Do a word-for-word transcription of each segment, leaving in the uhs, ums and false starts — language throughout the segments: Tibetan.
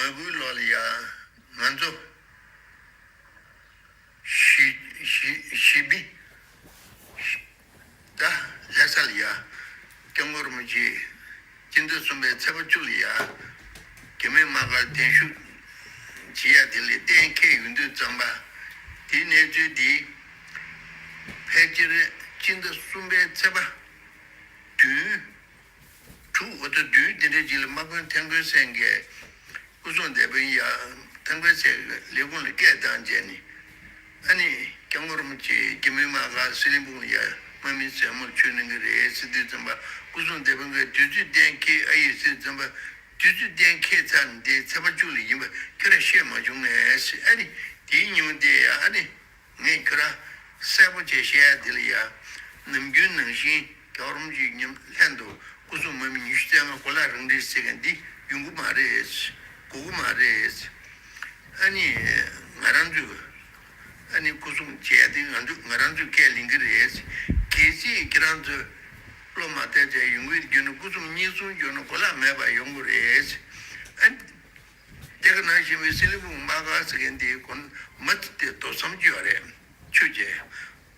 མ་བུའི་ལོ་ལ་ཡ་ང་ཚོ་ཞི་ཞི་ཞི་བདེ་ད་ལྷ་ས་ལ་ཡ་སྐྱབས་མགོན་རིན་པོ་ཆེ་སྤྱི་ཟླ་གསུམ་པའི་ཚེས་པ་བཅུ་ལ་ཡ་རྒྱ་མི་དམག་སྒར་གདན་ཞུ་བྱེད་ཡ་དེ་ལ་གཏན་འཁེལ་ཡོང་དུས་ཙམ་པ་དེའི་གནས་ཚུལ་འདི་ཕལ་ཆེར་སྤྱི་ཟླ་གསུམ་པའི་ཚེས་པ་བདུན། དྲུག་འོ་ད་བདུན་དེ་འདྲའི་རྗེས་ལ་དམག་དཔོན་ཐན་ཀོན་སན་གྱིས་སྐུ་སྲུང་སྡེ་དཔོན་ཡ་ཐན་ཀོན་སན་གྱི་ལས་ཁུངས་ལ་སྐད་བཏང་རྗེས་ནས་ཨ་ནི་སྐྱབས་མགོན་རིན་པོ་ཆེ་རྒྱ་མིའི་དམག་སྒར་སི་ལིང་སྦུག་ལ་ཡ་དམག་མི་བཙན་མོར་ཆུད་གནང་གི་རེད་ཟེར་དུས་ཙམ་པ་སྐུ་སྲུང་སྡེ་དཔོན་གྱིས་དུས་ཚོད་གཏན་འཁེལ་ཨ་ཡིན་ཟེར་དུས་ཙམ་པ་དུས་ཚོད་གཏན་འཁེལ་ཚར་ནས་དེ་ཚེས་པ་བཅུ་ལ་ཡིན་པ་ཁྱོད་རང་ཤེས་མ་བྱུང་ངས་ཟེར་ཨ་ནི་དེའི་ཉིན་མོ་དེ་ཡ་ཨ་ནི། ངས་ཁྱོད་རང་གསལ་པོ་བྱས་བཤད་ཡ་འདི་ལ་ཡ། ནམ་རྒྱུན་ནང་བཞིན་རྒྱལ་བ་རིན་པོ་ཆེའི་མཉམ་ལྷན་དུ་སྐུ་སྲུང་དམག་མི་ཉི་ཤུ་རྩ་ལྔ་གོ་ལག་རང་འཁྲིད་ཟེར་མཁན་འདི་ཡོང་གི་མ་རེད། དགོས་ཀྱི་མ་རེད། ཨ་ནི་ང་རང་ཚོས་ཨ་ནི་སྐུ་སྲུང་བྱས་ཏེ་ང་ཚོ་ང་རང་ཚོས་ཁས་ལེན་གྱི་རེད། གལ་སྲིད་ཁྱེད་རང་ཚོས་བློ་མ་གཏད་བྱས་ཡོང་གི་ཡོད་ན་སྐུ་སྲུང་གཉིས་གསུམ་འབྱོར་ན་གོ་ལག་མེད་པ་ཡོང་གི་རེད། ཨ། དེ་ག་ནང་བཞིན་པའི་སི་ལིང་སྦུག་དམག་སྒར་ཟེར་མཁན་དེའི་སྒོ་མ་དེ་རྡོ་ཟམ་ཅིག་ཡོད་རེད། ཆུ་བྱས།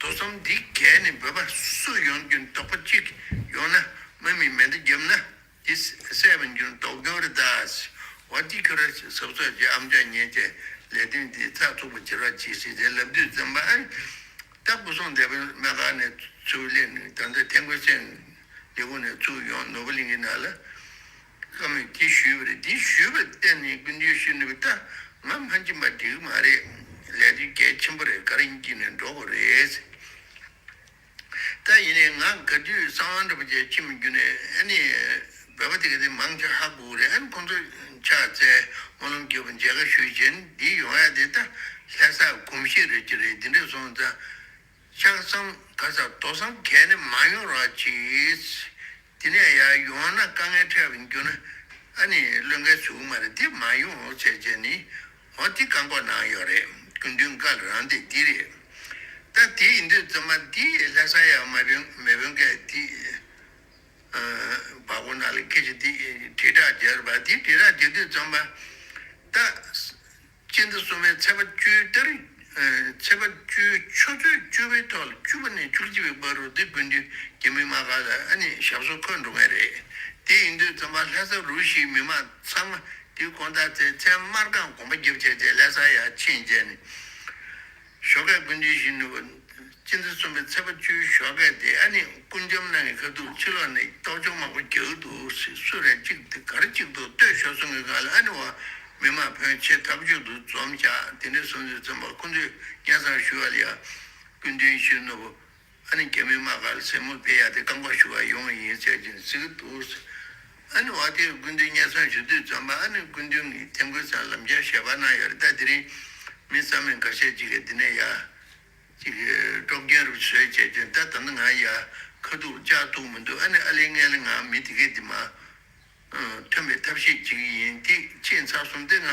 རྡོ་ཟམ་འདི་བརྒལ་ནས་བོད་པ་སུ་ཡོང་རྒྱུ་དོགས་པ་གཅིག་ཡོང་ན་དམག་མིས་མེ་མདའ་བརྒྱབ་ན་དེ་བསད་པ་འགྱུར་དོགས་སྐྱོ་རེད་ད། འོ་དེ་ཁྱོད་རང་གཟབ་གཟབ་བྱས་ཨམ་ཅོག་ཉན་བྱས་ལས་དོན་འདི་ཚགས་ཚུད་པོ་བྱེད་རོགས་གྱིས་ཟེར་ཏེ་ལབ་དུས་ཙམ་པ་ཨ། ད་སྐུ་སྲུང་སྡེ་དཔོན་སྨན་ཁང་ནས་ཚུར་སླེབས་ནས་ད་ལྟ་ཐན་ཀོན་སན་ལས་ཁུངས་ནས་ཚུར་ཡོང་ནོར་བུ་གླིང་གི་ནང་ལ། བཀའ་མོལ་དེ་ཞུས་པ་རེད། དེ་ཞུས་པར་བརྟེན་ནས་སྐུ་མདུན་ཞུས་ནས་ད་ང་མ་ཕྱིན་པ་འགྲིག་གི་མ་རེད། ལས་དོན་གལ་ཆེན་པོ་རེད། ག་རེ་ཡིན་གྱི་ནས་འགྲོ་དགོས་རེད། ད་ཡིན་ནའི་ང་ག་དུས་གསང་བ་འདྲ་པོ་བྱས་ཕྱིན་མི་རྒྱུ་ནས་ཨ་ནི་བོད་པ་དེ་ག་དེ་མང་ཆེ་ཧ་གོ་གི་རེད། ཨ་ནི་ཁོང་ཚོ་ཕྱག་འཚལ་སྨོན་ལམ་བརྒྱབ་པ་མཇལ་ཁ་ཞུས་བྱས་འདི་ཡོང་ཡ་དེ་ད་ལྷ་ས་གོམས་གཤིས་རེད་ཀྱི་རེད། འདི་འདྲ་སོང་ཙང་། ལྕགས་ཟམ་ག་ས་རྡོ་ཟམ་བརྒལ་ནས་མ་ཡོང་རོགས་གྱིས། དེ་ནས་ཡར་ཡོང་ན་དཀའ་ངལ་འཕྲད་པ་འགྱུར་ན་ཨ་ནི་བློས་འགེལ་ཟུག་མ་རེད། འདི་མ་ཡོང་བྱས་བྱས་ནི་འོ་འདི་བཀག་འགོག་གནང་ཡོད་རེད། སྐུ་མདུན་བཀའ་རང་དེ་འདི་རེད། ད་དེ་ཡིན་དུས་ཙམ་པ་འདི་ལྷ་ས་ཡར་མ་བོན་མེ་བོན་སྐད་འདི་བ་གོ་ན་ལ་སྐད་ཆ་འདི་དྲིལ་བསྒྲགས་རྒྱབ་པ་འདི་དྲིལ་བསྒྲགས་རྒྱབ་དུས་ཙམ་པ་ད། སྤྱི་ཟླ་གསུམ་པའི་ཚེས་པ་བཅུའི་ལྟར། ཚེས་པ་བཅུའི་ཆུ་ཚོད་བཅུ་པའི་ཐོག་ལ་བཅུ་པ་ནས་བཅུ་གཅིག་པའི་བར་དུ་དེ་དགུན་དུས་རྒྱ་མི་དམག་སྒར་ལ་ཨ་ནི་ཞབས་སོར་འཁོད་འགྲོ་ངེས་རེད། དེ་ཡིན་དུས་ཙམ་པ་ལྷ་ས་རུ་བཞིའི་མི་མང་ཚང་མ་དེའི་དགོང་དག་ཚེ་མཚན་དམར་གང་དགོངས་པ་རྒྱབ་བྱས་རྗེས་ལྷ་ས་ཡར་ཕྱིན་རྗེས་ནས། ཞོགས་ཀས་སྐུ་མདུན་ཞུས་ནས་སྤྱི་ཟླ་གསུམ་པའི་ཚེས་པ་བཅུའི་ཞོགས་ཀས་དེ་ཨ་ནི་སྐུ་འཇམ་ནང་གི་ཁ་ཐུག་ཕྱི་ལོགས་ནས་རྟོག་ཞིབ་མང་པོ་རྒྱག་གི་འདུག་ཟེར། སུ་རེད་གཅིག་དེ་ག་རེ་གཅིག་འདུག་ལྟོས་ཤོག་གསུང་གི་སྒང་ལ་ཨ་ནི་བ་མི་མང་ཕོན་ཆེ་ཐག་ཆོད་དུ་འཛོམས་བཞག་དེ་འདྲ་སོང་ཚུལ་ཙམ་པ་ཁོང་ཚོས་སྙན་སེང་ཞུ་བ་ལ་ཡ་སྐུ་མདུན་ཞུས་ནོ་བོ་ཨ་ནི་རྒྱ་མི་དམག་སྒར་ལ་གཟིགས་མོར་ཕེབས་ཡ་དེ་བཀག་འགོག་ཞུ་བ་ཡོང་བ་ཡིན་ཟེར་གྱིན་གཟིགས་ཀྱི་འདུག་ཨ་ནི་བ་དེ་སྐུ་མདུན་སྙན་སེང་ཞུ་དུས་ཙམ་པ་ཨ་ནི་སྐུ་མདུན་གྱིས་ཐེམ་སྐུ་ཚང་ལམ་རྒྱག་ཞལ་པར་གནང་ཡོད་རེད། ད་དེ་རིང་མི་བསམ་མེད་འགའ་ཤས་ཅིག་གིས་འདི་ནས་ཡ། ཅིག་གི་སྲོག་རྒྱུན་རུ་བཟོས་བྱས་ཀྱང་ད་ད་ནི་ང་ཡ་ཁ་ཐུག་ལྕགས་ཐུག་མི་འདུག་ཨ་ནི་ཨ་ལེ་ངས་ལེ་ང་མི་དེ་གས་དེ་མ་ཐོན་པའི་ཐབས་ཤེས་བྱེད་ཀྱི་ཡིན། དེ་ཕྱིན་ཚར་སོང་དེ་ང་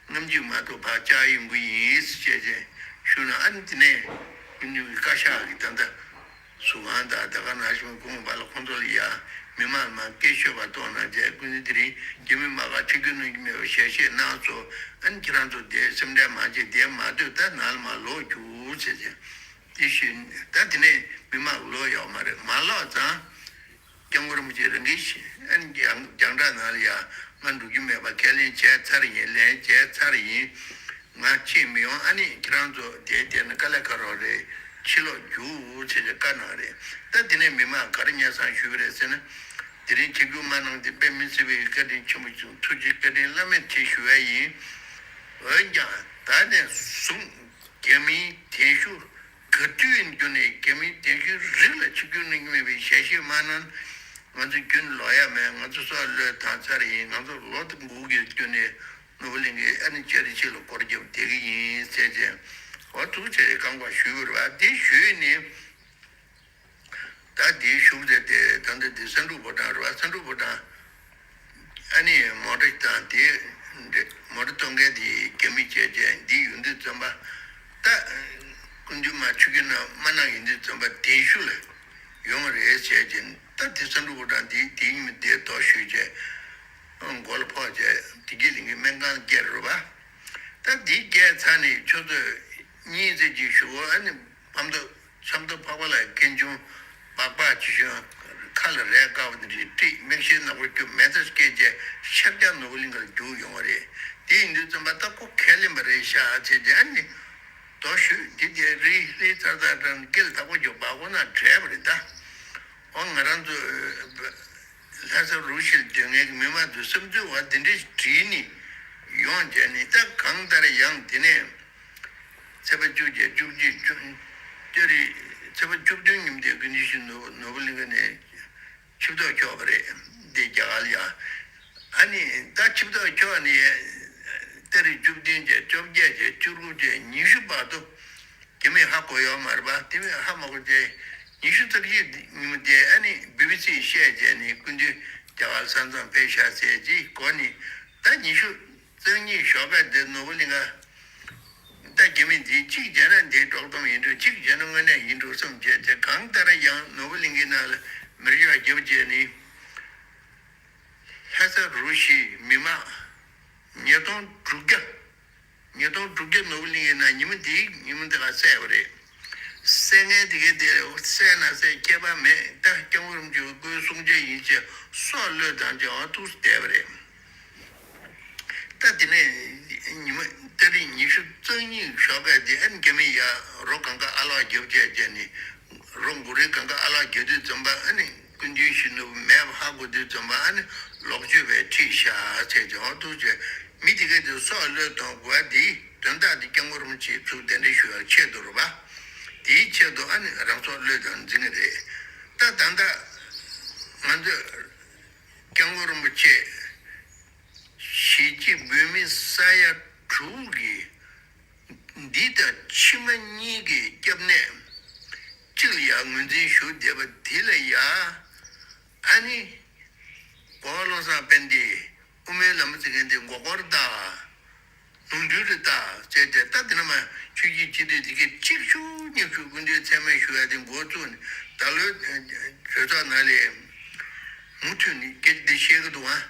ནམ་རྒྱུན་མ་གཏོགས་ཕར་བཅར་ཡོང་གི་ཡིན་ཟེར་བྱས་ཀྱང་ཞུ་ན་ཨ་ནི་དེ་ནས་ཀུན་གླེང་གི་བཀའ་ཤག་གི་ད་ལྟ་ཟུར་ཁང་དང་ད་ག་ནང་བཞིན་གོང་བ་ལ་ཁོང་ཚོ་ལ་ཡ་མི་མང་མ་སྐད་ཤོད་པ་གཏོང་གནང་བྱས་ཀུན་གླེང་དེ་རིང་རྒྱ་མི་དམག་སྒར་ཁྲིད་རྒྱུ་གནང་གི་མེད་པ་ཞལ་བཞེས་གནང་སོང་། ཨ་ནི་ཁྱེད་རང་ཚོ་དེ་སེམས་ཁྲལ་མ་བྱེད་དེ་མ་སྡོད་ད་ནང་ལ་མ་ལོག་རྒྱུགས་ཟེར་བྱས། དེ་བཞིན་ད་དེ་ནས་མི་མང་ལོག་ཡོད་མ་རེད། མ་ལོག་ཙང་སྐྱབས་མགོན་རིན་པོ་ཆེ་རང་གིས་ཨ་ནི་རྒྱང་རྒྱང་བསྒྲགས་ནང་ལ་ཡ་ང་འགྲོ་རྒྱུ་མེད་པ་ཁས་ལེན་བྱས་ཚར་ཡིན། ལན་བྱས་ཚར་ཡིན། ང་ཕྱིན་མི་ཡོང་། ཨ་ནི་ཁྱེད་རང་ཚོ་དེའི་སྟེང་ནས་དཀའ་ལས་ཁག་རོགས་རེད། ཕྱིར་ལོག་རྒྱུགས་ཟེར་ནས་བཀའ་གནང་རེད། ད་དེ་ནས་མི་མང་ག་རེ་སྙན་སེང་ཞུས་པ་རེད་ཟེར་ན། དེ་རིང་ཆིབས་བསྒྱུར་མ་གནང་དེ་དཔེ་མི་སྲིད་པའི་བཀའ་དྲིན་ཆེན་པོ་བྱུང་། ཐུགས་རྗེ་བཀའ་དྲིན་བླ་མེད་ཆེ་ཞུ་བ་ཡིན། འོན་ཀྱང་ད་ནས་བཟུང་རྒྱ་མིའི་གདན་ཞུ་ག་དུས་ཡིན་རྒྱུ་ནས་རྒྱ་མིའི་གདན་ཞུའི་རིགས་ལ་ཆིབས་བསྒྱུར་གནང་གི་མེད་པའི་ཞལ་བཞེས་མ་གནང་། ང་ཚོ་རྒྱུན་ལོག་ཡ་མེད། ང་ཚོ་སྲོག་བློས་བཏང་ཚར་ཡིན། ང་ཚོ་ལོ་དང་དགུ་གི་རྒྱུ་ནས་ནོར་བུ་གླིང་གིས་ཨ་ནི་ཅ་རི་ཆི་ལ་སྐོར་རྒྱབ་བསྡད་ཀྱི་ཡིན་ཟེར་བྱས། འོ་ཐུགས་རྗེ་ཆེ་བཀའ་བསྒོ་ཞུས་པ་རེད་བ། དེ་ཞུས་ནས་ད་དེའི་གཞུག་དེ་དེ་ད་ལྟ་དེ་སན་ཀྲུག་ཕོ་བྲང་རེད་བ། སན་ཀྲུག་ཕོ་བྲང་ཨ་ནི་མོ་ཊ་དང་དེ་མོ་ཊ་གཏོང་མཁན་དེ་རྒྱ་མི་བྱས་བྱས་འདི་ཡོང་དུས་ཙམ་པ་ད་སྐུ་མདུན་མ་ཆིབས་བསྒྱུར་གནང་མ་གནང་ཡིན་དུས་ཙམ་པ་གདན་ཞུ་ལ་ཡོང་བ་རེད་བྱས་བྱས། ད་དེ་སན་ཀྲུག་ཕོ་བྲང་དེ་དེའི་ཉིན་མོ་དེ་རྡོ་གཞུས་བྱས། མགོ་ལ་ཕོག་བྱས། བདེ་སྐྱིད་གླིང་གི་སྨན་ཁང་ ལ་བསྐྱལ་རེད་པ། ད་འདི་བསྐྱལ་ཚར་ནས་ཆུ་ཚོད་གཉིས་ཙམ་ཅིག་གཞུག་གུ་ཨ་ནི་ཕམ་ཐོ་ཆམ་ཐོ་ཕག་པ་ལ་ཀན་ཆུང་སྦག་སྦག་ཅིག་ཤོན་ཁ་ལ་རས་དཀར་པོ་འདི་རིགས་དཀྲིས། མིག་ཤེལ་ནག་པོ་གྱོན། མེ་མདའ་སྐད་བྱས་ཤར་རྒྱག་ནོར་བུ་གླིང་ག་ལ་རྒྱུགས་ཡོང་བ་རེད། དེ་ཡིན་དུས་ཙམ་པ་ད་ཁོ་ཁས་ལེན་པ་རེད་ཤག་ཟེར་བྱས་ཨ་ནི་རྡོ་གཞུས་འདི་དེ་རི་ལི་ཚར་ཚར་གྲང་སྐེ་ལ་ཐག་པ་རྒྱོབ་པ་ཁོ་ན་བྲལ་བ་རེད་ད། འོ་ང་རང་ཚོ་ལྷ་ས་རུ་བཞིར་སྡོད་མཁན་གྱི་མི་མང་ཚོའི་བསམ་ཚུལ་བ་འདི་འདྲ་ཞིག་བྲིས་ནས་ཡོང་བྱས་ནས། ད་གང་ལྟར་ཡང་འདི་ནས་ཚེས་པ་བཅུ་བཅུ་གཅིག་བཅུ་ལྟ་རེད། ཚེས་པ་བཅུ་བདུན་ཉིན་དེ་ཀུན་གྱིས་ཤིག་ནོར་ནོར་བུ་གླིང་ག་ནས་ཆིབས་ཐོག་འཁྱོག་པ་རེད། འདི་རྒྱ་གར་ལ་ཡ། ཨ་ནི་ད་ཆིབས་ཐོག་འཁྱོག་ནས་ལྟ་རེད། བཅུ་བདུན་བཅས་བཅོ་བརྒྱད་བཅས་བཅུ་དགུ་བཅས་ཉི་ཤུ་བར་དུ། དེ་མིན་ཧ་གོ་ཡོད་མ་རེད་པ། དེ་མིན་ཧ་མ་གོ་དེ། ཉི་ཤུ་རྩ་གཅིག་ཉིན་མོ་དེ་ཨ་ནི་བི་བི་སི་བཤད་བྱས་ནས་སྐུ་མདུན་རྒྱ་གར་ས་མཚམས་ཕེབས་ཤག་ཟེར་གྱི་གོ་ནི། ད་ཉི་ཤུ་རྩ་གཉིས་ཞོགས་ཀ་དེ་ནོར་བུ་གླིང་ག་ད་རྒྱ་མི་འདི་གཅིག་བྱས་ན་འདིའི་དཀྲོག་གཏམ་ཡིན་འགྲོ། གཅིག་བྱས་ན་དངོས་གནས་ཡིན་འགྲོ་བསམ་བྱས་ཏེ། གང་ལྟར་ཡང་ནོར་བུ་གླིང་གའི་ནང་ལ་མེ་སྒྱོགས་བརྒྱབ་བྱས་ནི། ལྷ་ས་རུ་བཞིའི་མི་མང་ཉིས་སྟོང་དྲུག་བརྒྱ། ཉིས་སྟོང་དྲུག་བརྒྱ་ནོར་བུ་གླིང་གའི་ནང་ཉིན་མོ་འདིའི་ཉིན་མོ་འདི་ག་བསད་པ་རེད། བསད་མཁན་དེ་གའི་དེ་བསད་ན་བསད་ཁྱད་པར་མེད། ད་སྐྱབས་མགོན་རིན་པོ་ཆེ་སྐུའི་གསུང་ཆོས་ཡིན་ཞེས་སྲོག་བློས་བཏང་བྱས་འོ་ཐུག་བསྡད་པ་རེད། ད་དེ་ནས་ཉི་མ་ཏ་རིག་ཉི་ཤུ་རྩ་གཉིས་ཞོགས་ཀ་དེ་ཨ་ནི་རྒྱ་མི་ཡ་རོ་གང་ག་ཨ་ལགས་རྒྱབ་བྱས་བྱས་ནས། རོ་མགོ་རིལ་གང་ག་ཨ་ལགས་རྒྱབ་དུས་ཙམ་པ་ཨ་ནི་སྐུ་མདུན་ཞུ་ནུ་མེད་པ་ཧ་གོ་དུས་ཙམ་པ་ཨ་ནི་ལོག་སྤྱོད་པའི་ཁྲིད་ཤག་ཟེར་བྱས་འོ་ཐུག་བྱས། མི་དེ་གས་དེ་སྲོག་བློས་གཏོང་དགོས་པ་དེའི་དོན་དག་དེ་སྐྱབས་མགོན་རིན་པོ་ཆེའི་ཚུལ་དེ་འདྲ་ཞུ་ཡག་ཆེད་དུ་རེད་པ། དེའི་ཆེད་དུ་ཨ་ནི་རང་སྲོག་བློས་བཏང་འཛིན་གྱི་རེད། ད་ད་ལྟ་ང་ཚོས་སྐྱབས་མགོན་རིན་པོ་ཆེ་གཞིས་བྱེས་བོད་མི་ས་ཡ་དྲུག་གི་འདི་དང་ཕྱི་མ་གཉིས་ཀྱི་སྐྱབས་གནས་གཅིག་ལ་ཡ་ངོས་འཛིན་ཞུ་བསྡད་པ་འདི་ལ་ཡ། ཨ་ནི་གོ་བ་བློ་བཟང་དཔལ་ལྡན་དབུ་མའི་ལམ་ཟེར་མཁན་འདི་མགོ་སྐོར་ད། ནོར་འཁྲུལ་རེད་ད་ཟེར་ཏེ། ད་དེ་ནས་མ་ཆོས་བརྒྱུད་སྤྱི་འཐུས་དེ་གས་གཅིག་ཞུ་གཉིས་ཞུ་སྐུ་མདུན་མཚན་སྨད་ཞུ་ཡ་དེ་འགོ་བཙུགས་ནས་ད་ལོའི་གྲོས་ཚོགས་ནང་ལ་མུ་མཐུད་ནས་སྐད་ཆ་འདི་བཤད་གི་འདུག་ཨ།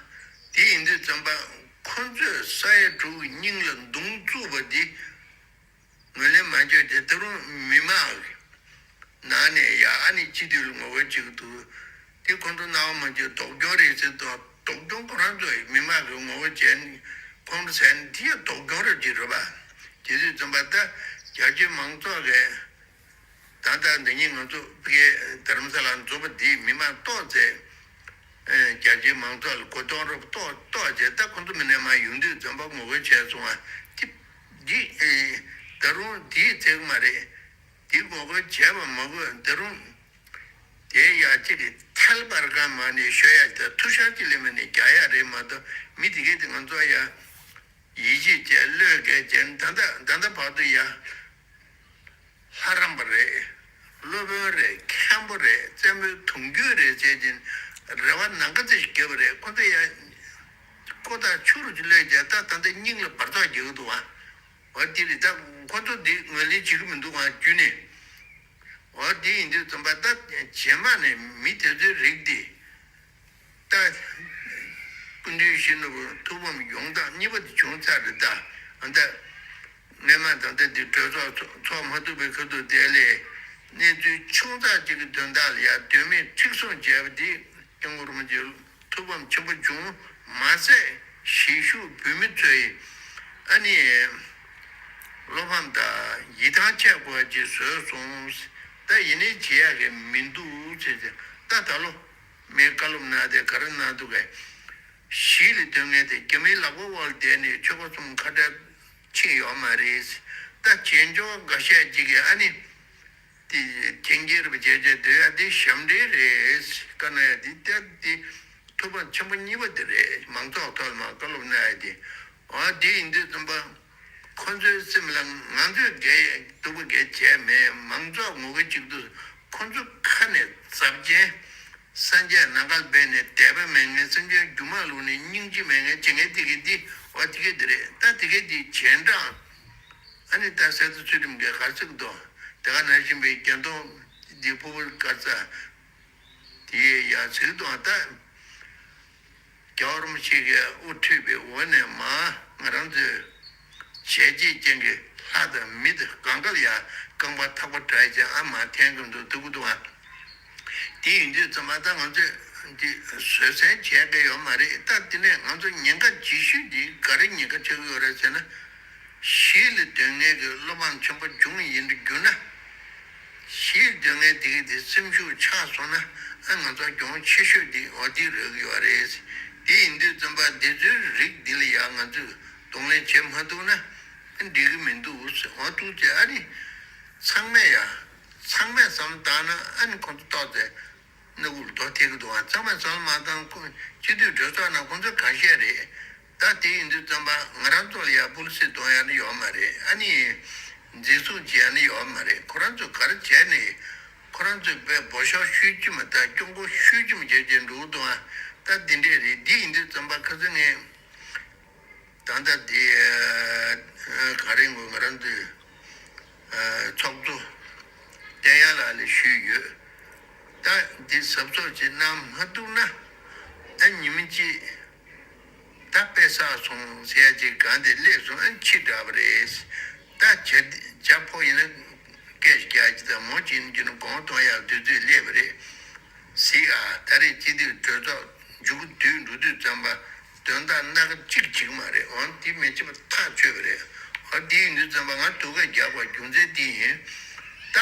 དེ་ཡིན་དུས་ཙམ་པ་ཁོ་ཚོས་ས་ཡ་དྲུག་གི་སྙིང་ལ་མདུང་བཙུགས་པ་འདི་ངོས་ལེན་མ་བྱས་ཏེ། ད་རུང་མི་མང་གི་ནང་ནས་ཡ་ཨ་ནི་སྤྱི་འཐུས་ལ་ངོ་རྒོལ་བྱེད་ཀྱི་འདུག། དེ་ཁོང་ཚོ་སྣང་བ་མ་བྱེད་སྡུག་གྱོང་རེད་ཟེར་དུས། སྡུག་གྱོང་ཁོ་རང་ཚོ་མི་མང་གིས་ངོ་རྒོལ་བྱས་ནས་ཁོང་ཚོ་ཟེར་ན་དེ་ཡང་སྡུག་གྱོང་རེད་ཅེས་རེད་པ། དེ་དུས་ཙམ་པ་ད་རྒྱ་ཆེའི་མང་ཚོགས་ཀྱིས་ད་ལྟ་འདི་ཉིད་ང་ཚོ་ཕ་གིའི་རྡ་རམ་ས་ལར་འཛོམས་པ་འདིས་མི་མང་ཏོག་ཙམ་རྒྱ་ཆེའི་མང་ཚོགས་ལ་གོ་རྟོགས་རོབ་ཏོག་ཏོག་བྱས། ད་ཁོང་ཚོ་མི་སྣ་མང་ཡོང་དུས་ཙམ་པ་ངོ་རྒོལ་བྱས་སོང་བ་དེ། འདི་ད་རུང་དེས་ཚད་མ་རེད། དེ་ངོ་རྒོལ་བྱས་པ་མ་དགོས། ད་རུང་དེ་ཡ་གཅིག་གིས་ཐལ་བར་གང་མ་ནས་ཤོད་ཡ་དེ་ཐུ་ཤར་གཅིག་ལས་མེད་ནས་རྒྱག་ཡ་རེད་མ་གཏོགས། མི་དེ་གས་དེ་ང་ཚོ་ཡ་ཡིད་ཆེས་བྱས་བློས་འགེལ་བྱས་ད་ལྟ་ད་ལྟ་བར་དུ་ཡ་ལྷ་རམས་པ་རེད། སློབ་དཔོན་རེད། མཁན་པོ་རེད། བཙན་པོའི་གདུང་རྒྱུད་རེད་ཟེར་གྱིན་རེ་བ་ནམ་མཁའ་ཙམ་ཞིག་བརྒྱབ་པ་རེད། ཁོ་ཚོ་ཡ་ཁོ་ཐག་ཆོད་རུ་ཅིག་བློས་བྱས། ད་ད་ལྟ་སྙིང་ལ་འབར་ཐོག་རྒྱག་གི་འདུག་ཨ། འོ་དེ་རེད། ད་ཁོ་ཚོ་འདི་ངོས་ལེན་བྱེད་ཀྱི་མི་འདུག་ཨ་རྒྱུན་ནས། འོ་དེ་ཡིན་དུས་ཙམ་པ་ད་རྗེས་མ་ནས་མི་དེ་ཚོའི་རིགས་འདི་ད་སྐུ་མདུན་ཞུ་ནུ་བོ་ཐུགས་ཕམ་ཡོང་སྟངས་གཉིས་པ་དེ་བྱུང་ཚར་རེད་ད། ཨ་ད་སྔས་མ་ད་ལྟ་འདི་གྲོས་ཚོགས་ཚོགས་ཚོགས་མ་ཐུབ་པའི་ཁ་ཐུག་དེ་ལས་གནས་ཚུལ་ཆུང་ཙག་ཅིག་གི་དོན་དག་ལ་ཡ་དོན་མེད་མཁྲེགས་བཟུང་བྱས་པ་འདི་སྐྱབས་མགོན་རིན་པོ་ཆེ་ཐུགས་ཕམ་ཆེན་པོ་བྱུང་། མ་ཟད་གཞིས་བཞུགས་བོད་མི་ཚོའི་ཨ་ནི་བློ་ཕམ་དང་ཡིད་ཐང་ཆད་དགོས་ཅིག་བཟོས་སོང་། ད་ཡིན་ནའི་བྱེད་ཡག་གི་མི་འདུག་ཟེར་ཏེ། ད་ད་ལོ་མིའི་བཀའ་སློབ་གནང་སྟེ་ག་རེ་གནང་འདུག་གས། གཞིས་ལ་སྡོད་མཁན་དེ་རྒྱ་མིའི་ལག་པ་འོག་ལ་བསྡད་ནས་ཆོལ་ཁ་གསུམ་ཁ་བྲལ་ཕྱིན་ཡོད་མ་རེད། ད་བྱེས་འབྱོར་འགའ་ཤས་ཅིག་གིས་ཨ་ནི། དེ་དེང་རྒྱལ་རབས་བྱས་བྱས་སྡོད་ཡ་དེ་ཞབས་འདྲེན་རེད། བཀའ་གནང་ཡ་དེ་ལྟ་དེ་ཐུགས་ཕམ་ཆེན་པོ་གཉིས་པ་དེ་རེད། མང་ཚོགས་ཐོག་ལ་མར་བཀའ་སློབ་གནང་ཡ་དེ། འོ་དེ་ཡིན་དུས་ཙམ་པ་ཁོ་ཚོའི་སེམས་ལ་ང་ཚོས་འགལ་སྡུག་པ་འགལ་བྱས་མེད། མང་ཚོགས་ངོ་རྒོལ་བྱེད་དུས་ཁོ་ཚོ་ཁ་ནས་ཚབས་ཆེན་སངས་རྒྱས་ནམ་མཁར་སྦས་ནས་དད་པ་མེད་མཁན། སེམས་ཅན་རྒྱུ་མ་ལུས་ནས་སྙིང་རྗེ་མེད་མཁན་བྱེད་མཁན་དེ་གི་འདི་འོ་དེ་གི་འདི་རེད། ད་དེ་གི་འདི་རྗེས་འབྲང་། ཨ་ནི་ད་གསེར་རྟ་ཚུལ་ཁྲིམས་ཀྱིས་ག་རེ་ཟེར་གི་འདུག། དེ་ག་ནང་བཞིན་པའི་རྒྱ་མཐོང་འདི་ཕུ་བོ་དཀར་རྩ་དེ་ཡ་ཟེར་གི་འདུག། ཨ་ད་རྒྱལ་བ་རིན་པོ་ཆེ་གི་དབུ་ཁྲིད་པའི་འོག་ནས་མ་ང་རང་ བྱས་རྗེས་ཅན་གྱི་ལྷ་དང་མི་དང་གང་ག་ལ་ཡང་རྐང་པ་ཐག་པ་བྲག་ཅན་ཨ་མ་འཐེན་གྱི་འདུག་འདུག་གི་འདུག་ཨ། དེ་ཡིན་དུས་ཙམ་པ་ད་ང་ཚོས་འདི་བཟོད་བསྲན་བྱས་ཀྱི་ཡོད་མ་རེད། ད་དེ་ནས་ང་ཚོ་ཉེན་ཁ་ཆེ་ཤོས་འདི་ག་རེ་ཉེན་ཁ་ཆགས་ཀྱི་ཡོད་རེད་ཟེར་ན། གཞིས་ལ་སྡོད་མཁན་གྱི་སློབ་འབངས་ཆེན་པོ་བྱུང་ཡིན་དུ་གྱུར་ན། གཞིས་སྡོད་མཁན་དེ་གི་དེ་སེམས་ཤུགས་ཆག་སོང་ན་ཨ་ང་ཚོ་གྱོང་ཆེ་ཤོས་དེ་འོ་དེ་རག་གི་ཡོད་རེད། དེ་ཡིན་དུས་ཙམ་པ་འདི་ཚོའི་རིགས་འདི་ལ་ཡང་ང་ཚོས་གདོང་ལེན་བྱེད་མ་ཐུབ་ན་འགྲིག་གི་མི་འདུག་འོ་ཐུགས་རྗེ་ཨ་ནི། ཚང་མས་ཡ། ཚང་མས་བསམ་བློ་བཏང་ན་ཨ་ནི་ཁོང་ཚོ་ཏོག་ཙེ་སྣ་ཁུག་ལ་རྡོ་ཐེག་གི་འདུག་ཨ། ཚང་མས་བསམ་བློ་མ་བཏང་ཁོ་སྤྱི་འཐུས་གྲོས་ཚོགས་ནང་ཁོང་ཚོ་ག་བཤད་རེད། ད་དེ་ཡིན་དུས་ཙམ་པ་ང་རང་ཚོ་ལ་ཡ་པོ་ལི་སི་གཏོང་ཡ་ནི་ཡོད་མ་རེད། ཨ་ནི་འཛིན་བཟུང་བྱེད་ཡ་ནི་ཡོད་མ་རེད། ཁོ་རང་ཚོ་ག་རེ་བྱས་ནས་ཁོ་རང་ཚོས་དཔེ་འབོ་ཤོག་ཤུལ་ཅི་མ་ད་སྐྱོང་གོ་ཤུལ་ཅི་མ་བྱས་བྱས་འགྲོ་གི་འདུག་ཨ། ད་འདི་འདྲས་རེད། འདི་ཡིན་དུས་ཙམ་པ་ཁ་སང་ངས་ད་ལྟ་འདི་ག་རེ་ངོ་ང་རང་ཚོའི་ཚོགས་གཙོ་བསྟན་ཡར་ལགས་ལ་ཞུས་ཡོད། ད་འདི་གཟབ་གཟབ་བྱེད་གནང་མ་ཐུབ་ན་ད་ཉི་མ་གཅིག་ད་དཔེ་བསགས་སོང་ཟེར་ཡ་ཅིག་གང་དེ་སླེབས་སོང་ཨ་ཕྱི་དྲགས་པ་རེད། ད་བྱ་བྱ་ཕོ་ཡིན་ན་སྐད་ཞིག་རྒྱག་ཅིག་དང་མོ་ཅིག་ཡིན་རྒྱུ་ན་དགོངས་གཏོང་ཡག་དུས་ཚོད་སླེབས་པ་རེད། གཟིགས་ཨ། ད་རེས་སྤྱི་འཐུས་གྲོས་ཚོགས་མཇུག་བསྡུས་འགྲོ་དུས་ཙམ་པ་དོན་དག་སྣ་ཁ་གཅིག་བྱེད་ཀྱི་མ་རེད། འོན་དེ་མི་བྱེད་པ་ཐག་ཆོད་པ་རེད། འོ་དེ་ཡིན་དུས་ཙམ་པ་ང་སྡུག་སྐད་རྒྱག་པ་རྒྱུ་མཚན་དེ་ཡིན། ད་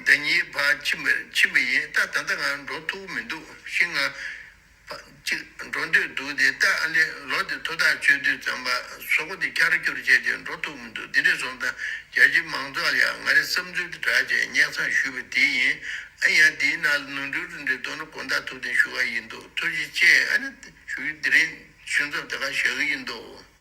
ཟླ་གཉིས་ཕར་ཕྱིན་པ་ཕྱིན་པ་ཡིན། ད་ད་ལྟ་ང་འགྲོ་ཐུབ་ཀྱི་མི་འདུག་ཤིང་ང་། གཅིག་འགྲོ་འདོད་འདུག་དེ་ལྟ་ཨ་ལས་ལོ་དེ་ཐོ་ཐག་ཆོད་དུས་ཙམ་པ་གཟུགས་པོ་དེ་འཁྱར་འཁྱོར་བྱས་ཏེ་འགྲོ་ཐུབ་མི་འདུག་དེ་འདྲས་སོང་ཙང་རྒྱ་ཆེ་མང་ཚོགས་ལ་ཡང་ང་རའི་བསམ་ཚུལ་དེ་དྲག་བྱས་སྙན་སེང་ཞུས་པ་དེ་ཡིན། ཨ་ཡང་དེའི་ནང་ལ་ནོར་འཁྲུལ་རེ་འདྲ་འདུག་ན་དགོངས་དག་ཐུགས་བདེན་ཞུ་ག་ཡིན་འདུག་ཐུགས་རྗེ་ཆེ། ཨ་ནི་ཞུ་ཡི་དེ་རིང་ཞུ་མཚམས་དེ་ག་བཞག་གི་ཡིན་འདུག